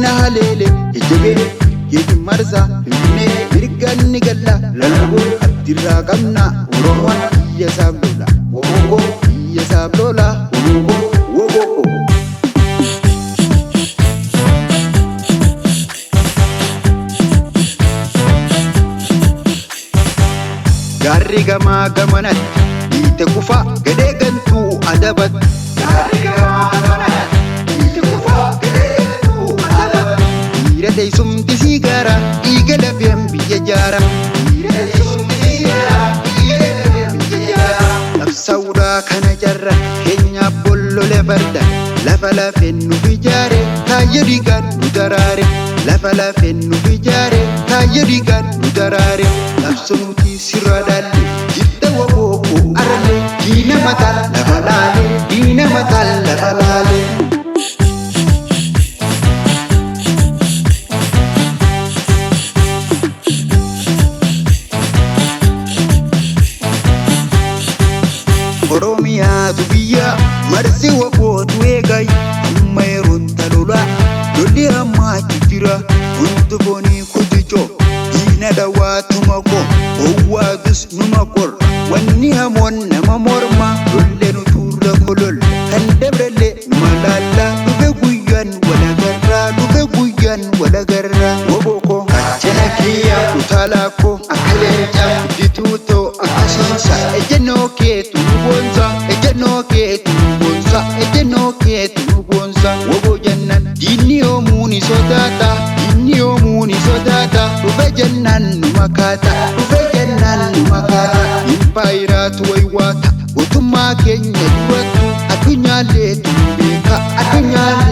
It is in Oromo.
Diina haleele jajjabee yeetiin marsaa Finfinnee mirgaan ni galla lalagoo abdiirraa qabna Oromoon biyya isaaf lola Woboko biyya isaaf lola Woboko woboko. Gaarri gamaa gamanatti dhiite kufaa gadhee gantuu adabatti. Gaarri gamaa gamanatti dhiite kufaa gadhee gantuu adabatti. Dhiira teessumti sii gaara dhiiga lafeen biyya jaara. Dhiira teessumti sii gaara dhiiga lafeen biyya jaara. Qabsaa'uudhaa kana carra keenyaaf bollole farda lafa lafeen nuuf ijaare kaayyoo dhiigaan nu daraare. Lafa lafeen nuuf ijaare kaayyoo dhiigaan nu daraare. Qabsoo nuti sirra dhaalle jidda wabooko aralle diina mataa lafa laale diina mataa lafa laale. Oromiyaatu biyya marsi wabootu eegayi amma yeroon talolaa lolli hammaachu jira hundi foonii kutijoo diina dhawaatuma koo owwaatus numa qorra wanni hamoon nama morma lolle nutuurra kololla kan dabrallee numa laallaa dhufe guyyaan walagarraa dhufe guyyaan walagarraa woboko gaachana kiyya utaalaa koo akka leencaa guddituutoo akka sonsa ejjennoo keetu nu boonsa ejjennoo keetu nu boonsa ejjennoo keetu nu boonsa woboo jennaan diinni yoomuu ni sodaata diinni yoomuu ni sodaata dhufe jennaan nu makaata dhufe jennaan nu makaata impaayiraatu waywaata gootummaa keenya durattu addunyaalleetu nu beeka addunyaallee.